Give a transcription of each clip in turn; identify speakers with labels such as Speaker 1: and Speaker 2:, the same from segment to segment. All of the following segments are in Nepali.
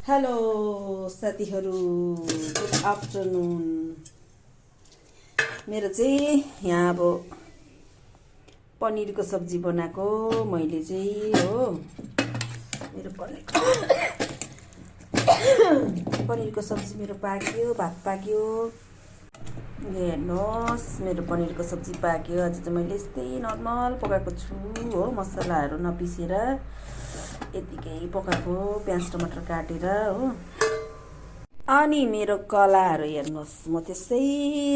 Speaker 1: हेलो साथीहरू, गुड आफ्टरनुन। मेरो चाहिँ यहाँ अब पनिरको सब्जी बनाएको मैले चाहिँ हो। मेरो पनिरको सब्जी मेरो पाक्यो, भात पाक्यो। हेर्नुहोस्, मेरो पनिरको सब्जी पाक्यो। आज चाहिँ मैले यस्तै नर्मल पकाएको छु हो, मसलाहरू नपिसेर यतिकै पकाएको, प्याज टमाटर काटेर हो। अनि मेरो कलाहरू हेर्नुहोस्, म त्यसै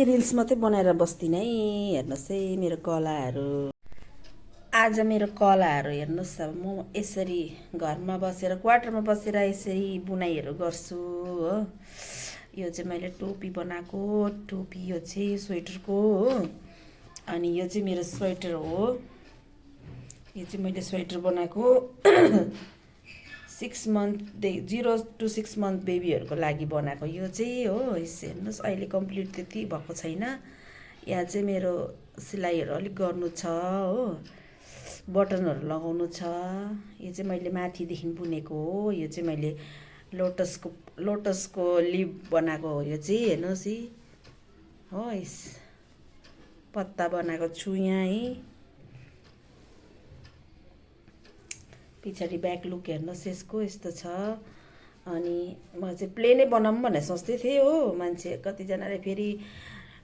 Speaker 1: रिल्स मात्रै बनाएर बस्दिनँ है। हेर्नुहोस् है मेरो कलाहरू। आज मेरो कलाहरू हेर्नुहोस्। अब म यसरी घरमा बसेर, क्वार्टरमा बसेर यसरी बुनाइहरू गर्छु हो। यो चाहिँ मैले टोपी बनाएको, टोपी यो चाहिँ स्वेटरको हो। अनि यो चाहिँ मेरो स्वेटर हो। यो चाहिँ मैले स्वेटर बनाएको 6 मन्थदेखि 0 to 6 मन्थ बेबीहरूको लागि बनाएको यो चाहिँ हो। हेर्नुहोस्, अहिले कम्प्लिट त्यति भएको छैन। यहाँ चाहिँ मेरो सिलाइहरू अलिक गर्नु छ हो, बटनहरू लगाउनु छ। यो चाहिँ मैले माथिदेखि बुनेको हो। यो चाहिँ मैले लोटसको लिभ बनाएको हो। यो चाहिँ हेर्नुहोस् है हो, पत्ता बनाएको छु यहाँ है। पछाडि ब्याक लुक हेर्नुहोस् यसको यस्तो छ। अनि म चाहिँ प्लेनै बनाऊँ भनेर सोच्दै थिएँ हो। मान्छे कतिजनाले फेरि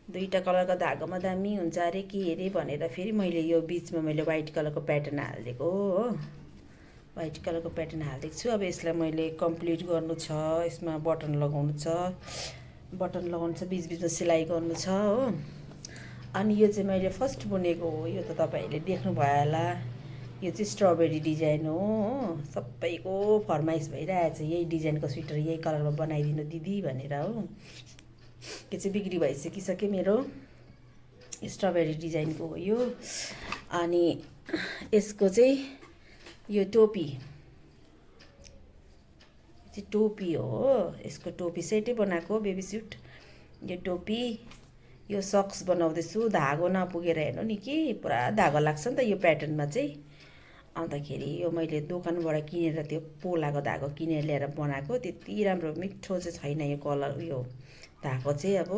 Speaker 1: दुईवटा कलरको धागोमा दामी हुन्छ अरे के अरे भनेर फेरि मैले यो बिचमा मैले वाइट कलरको प्याटर्न हालिदिएको हो। वाइट कलरको प्याटर्न हालिदिएको छु। अब यसलाई मैले कम्प्लिट गर्नु छ। यसमा बटन लगाउनु छ, बिचबिचमा सिलाइ गर्नु छ हो। अनि यो चाहिँ मैले फर्स्ट बुनेको हो। यो त तपाईँहरूले देख्नुभयो होला। यो चाहिँ स्ट्रबेरी डिजाइन हो। सबैको फरमाइस भइरहेछ यही डिजाइनको स्वेटर यही कलरमा बनाइदिनु दिदी भनेर हो। यो चाहिँ बिक्री भइसकिसक्यो मेरो, स्ट्रबेरी डिजाइनको हो यो। अनि यसको चाहिँ यो टोपी हो। यसको टोपी सेटै बनाएको बेबी सुट। यो टोपी, यो सक्स बनाउँदैछु। धागो नपुगेर हेर्नु नि कि पुरा धागो लाग्छ नि त यो प्याटर्नमा चाहिँ। अन्तखेरि यो मैले दोकानबाट किनेर त्यो पोलाको धागो किनेर ल्याएर बनाएको। त्यति राम्रो मिठो चाहिँ छैन यो कलर। यो धागो चाहिँ अब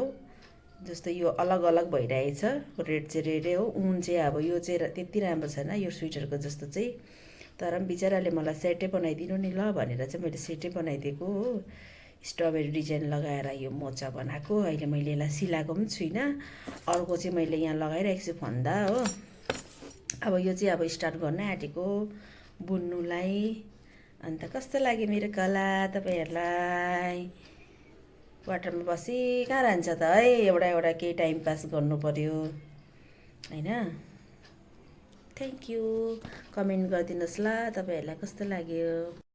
Speaker 1: जस्तो यो अलग अलग भइरहेछ। रेड चाहिँ रेडै हो, ऊन चाहिँ अब यो चाहिँ त्यति राम्रो छैन यो स्वेटरको जस्तो चाहिँ। तर पनि बिचराले मलाई सेटै बनाइदिनु नि ल भनेर चाहिँ मैले सेटै बनाइदिएको हो। स्ट्रबेरी डिजाइन लगाएर यो मोजा बनाएको। अहिले मैले यसलाई सिलाएको पनि छुइनँ। अर्को चाहिँ मैले यहाँ लगाइरहेको छु फन्दा हो। अब यो चाहिँ अब स्टार्ट गर्न आँटेको बुन्नुलाई। अन्त कस्तो लाग्यो मेरो कला तपाईँहरूलाई? क्वार्टरमा बसी कहाँ रहन्छ त है, एउटा केही टाइम पास गर्नु पर्यो होइन। Thank you. कमेन्ट गरिदिनुहोस् ल तपाईँहरूलाई कस्तो लाग्यो।